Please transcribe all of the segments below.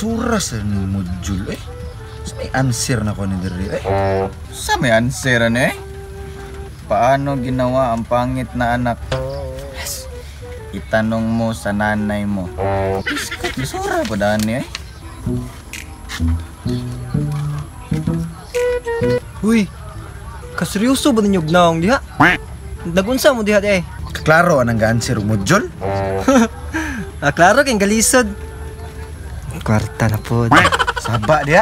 Basura sa ni module eh. Sa may answer na ko ni diri eh. Sa may answer ano eh? Paano ginawa ang pangit na anak? Yes. Itanong mo sa nanay mo. Biskat, basura pa daan niya eh. Uy, kaseryoso ba ninyo gnaong diha? Nagunsa mo diha di eh? Klaro anang ga-answer og module? Ah, klaro kay galisod. Kwarta na pod. Saba diha.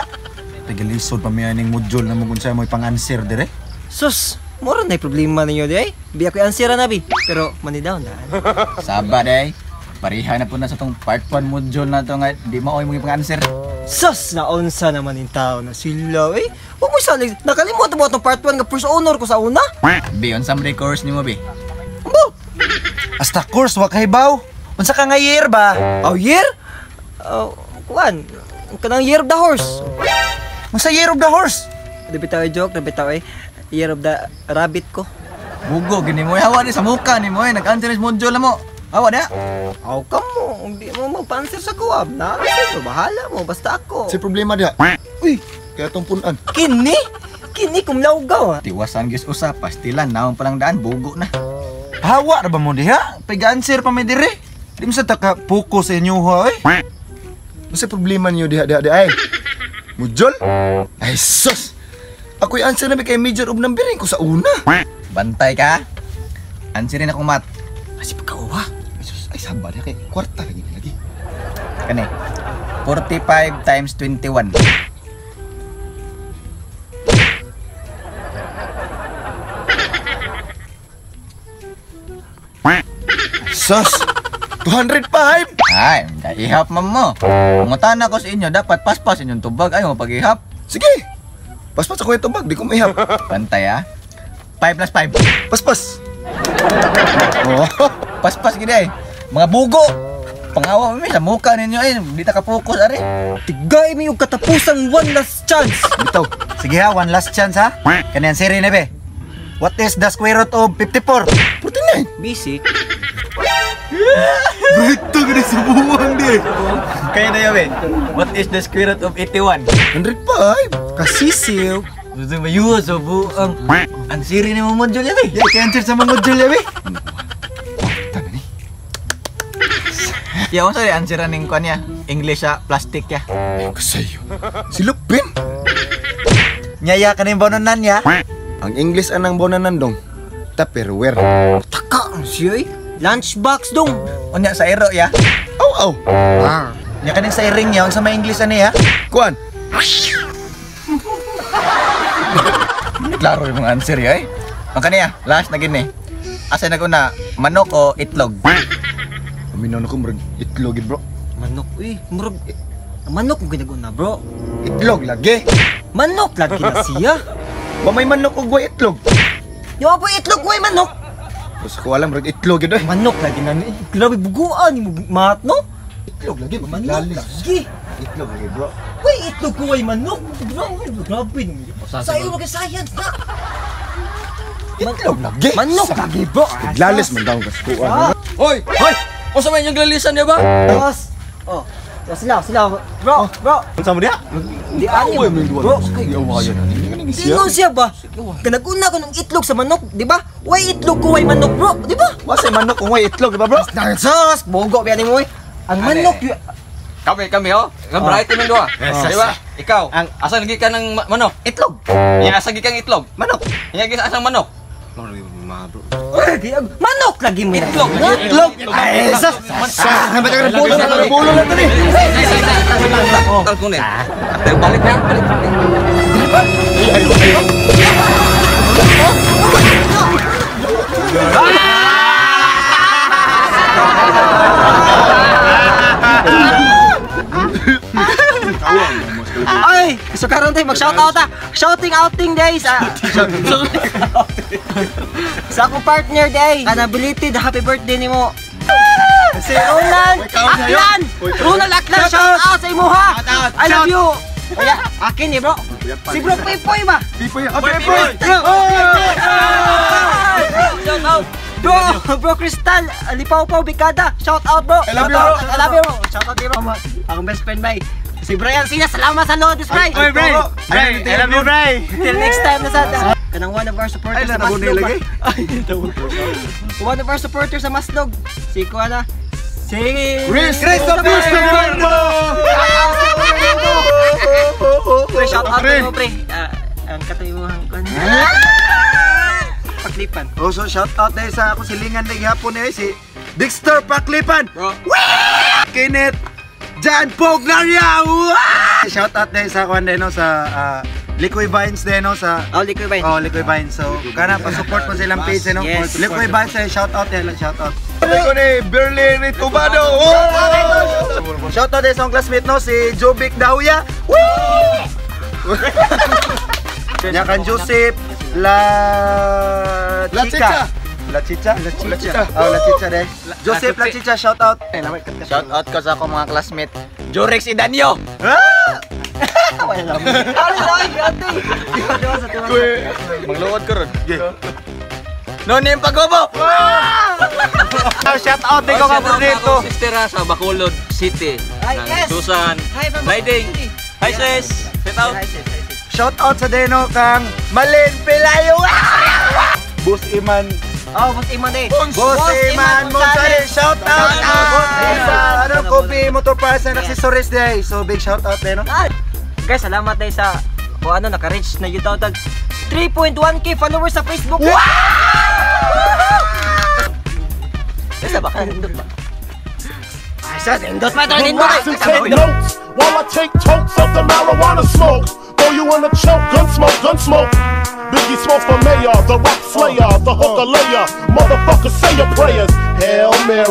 Tagalisod pa mi aning module na mo kung sa mo pang-answer dire. Sus, mura na problema ninyo di eh. Bi ako answer na bi. Pero money down na. Saba day. Pariha na po na sa tong part 1 module na to nga di maoy mong ipang-answer. Sus, naunsa naman yung tao na sila eh. Huwag mo salig, nakalimutan mo itong part 1 nga first honor ko sa una. Bi, on some course nimo bi. Ambo! Hasta course wa kay baw. Unsa ka nga year ba? Oh, year? Oh, kuan. Kanang year of the horse. Unsa year of the horse? Di bitaw eh, joke, di bitaw eh. Year of the rabbit ko. Bugo gini mo, hawa ni sa muka ni mo eh. Nag-answer ni module na mo. Hawa diha. Aw ka mo, hindi mo magpa-answer sa kuwab. Na, mo, bahala mo, basta ako. Si problema diha. Uy, kaya tong punan. Kini? Kini kumlawgaw ah. Tiwasan gyud usa pastilan naon pa lang daan bugo na. Hawa ra ba mo diha? Pag-answer pa mi dire. Di mo sa taka focus sa inyo ha eh. Unsa problema niyo diha diha diha ay? Module? Ay sus. Ako'y answer na kay major of numbering ko sa una. Bantay ka. Answerin akong mat. Ay si pagkauwa. Ay sus, ay saba diha kay kwarta lagi lagi. Kani. 45 times 21. Sus. 205. Ay, ihap man mo. Pangutan ako sa inyo, dapat paspas inyong tubag. Ay, mo pag-ihap. Sige. Paspas ako yung tubag, di ko maihap. Bantay ah. 5 plus 5. Paspas. Oh. Paspas gid ay. Mga bugo. Pangawa mi sa muka ninyo ay, di ta ka-focus ari. Tigay mi og katapusang one last chance. Bitaw. Sige ha, one last chance ha. Kani answer ni be. What is the square root of 54? 49. Basic. Brito gani sa buwang di. Kaya na yabe. What is the square root of 81? 105. Kasisiw. Gusto mo yun, so buang. Ang siri ni mo module yabe. Ya, kay answer sa mga module ya be. Tama ni. Ya, unsa di answer ning kuan niya? English sa plastic ya. Ay kasayo. Silupin. Nyaya kaning bononan ya. Ang English anang bonanan dong. Tupperware. Taka, siya eh. Lunchbox dong. Unya sa ero ya. Aw aw. Nya kaning sa iring ya, unsa may English ani ya? Kuan. Klaro yung mga answer ya eh. Ang kaniya, last na gini. Asa naguna, manok o itlog? Paminaw na ko murag itlog gid bro. Manok, eh. Murag, manok kung ginaguna, bro. Itlog lagi. Manok lagi na siya. Ba may manok og way itlog? Yung po itlog, way manok. Basta ko alam murag itlog gid oy. Manok lagi na. Grabe, buguan ni mo mat, no? Itlog lagi Manok lagi. Itlog lagi bro. Way itlog ko, way manok. Grabe, grabe. Sa iyo, mag science na. Itlog lagi. Manok lagi, bro. Iglalis man daw kas kuan. Hoy! Hoy! Unsa man inyong glalisan niya ba? Tapos, oh. Sila, sila. Bro, bro. Unsa mo diha? Di ani. Bro, Ay awayan ani. Tingon siya ba? Kanaguna ko ng itlog sa manok, di ba? Way itlog ko, way manok, bro, di ba? Wa say manok kung way itlog, di ba bro? Sus, bogo ba mo eh. Ang manok yun. Kami, kami oh. Nga bright man duha. Di ba? Ikaw, asa lagi ka ng manok? Itlog. Iya, asa gi kang itlog? Manok. Iya gi asang manok? Manok lagi mo. Itlog. Itlog. Ay, sus. Ah, ba ka bulo na bulo na tani. Tal kunin. Tayo balik na, balik. Ay, so karon tayo mag-shoutout ah. Shouting outing days ah. Sa akong partner day. Kanability, happy birthday nimo. Si Ronald Aklan! Ronald Aklan, shout out sa imuha! I love you! Kaya, akin eh bro. Si bro Pipoy ba? Pipoy, ah, Pipoy! Shout out! Bro, bro Crystal, Lipaw-Paw Bikada, shout out bro! I love you, bro. I love you bro! Shout out bro! Akong best friend bay. Si Brian Sina, salamat sa Lourdes, Bray. Oy, Bray. Bray, I love you, Bray. Till next time na sa kanang one of our supporters Ay, sa nanago Maslog. nila, Ba? eh. Ay, one of our supporters sa Maslog. Si Kuana. Si Christopher Fernando. Pre, shout out mo, pre. Ah, ang katuimuhang kuan. Paklipan. Oh, so shout out dahil sa ako silingan na gihapon eh, si Dexter Paklipan. Bro. Kenneth Jan Poglaria. Wah! Shout out dahil sa kuan no sa Liquid Vines din no sa Oh, Liquid Vines. Oh, Liquid Vines. So, kana pa-support mo silang page no. Yes. Liquid Vines eh, shout out yan, shout out. Ko ni Berlin Tubado. Oh! Shout out din sa akong classmate no si Jobic Dahuya. Woo! Nya kan Joseph La La Chica. La Chicha? La Chicha. Oh, La Chicha de. Joseph La Chicha, shout out. Shout out ko sa akong mga classmate. Jorex Idanyo. Ay, ay, ate. Diba, sa tuwa. Magluod ko ron. No name pagobo. Shout out din ko nga po dito. Sister ha, sa Bacolod City. Ay, Ng yes. Susan. Hi, from Riding. Bacolod City. Hi, sis. Shout out. Hi, sis. Hi, sis. Shout out sa Deno kang Malin Pelayo. Boss Iman. Oh, Boss Iman eh. Boss Iman Gonzales, shout out. Boss Iman, ano, Kobe Motor Parts and Accessories day. So big shout out Deno. Ah! Guys, salamat dahil sa kung ano, naka-reach na yun tag 3.1K followers sa Facebook. Wow! Sa ba? Nindot ba? Ay, sa nindot pa ito, nindot! And take notes while I take tokes of the marijuana smoke. Throw you in a choke, gun smoke, gun smoke. Biggie Smalls for mayor, the rap slayer, the hooker layer. Motherfucker, say your prayers. Hail Mary.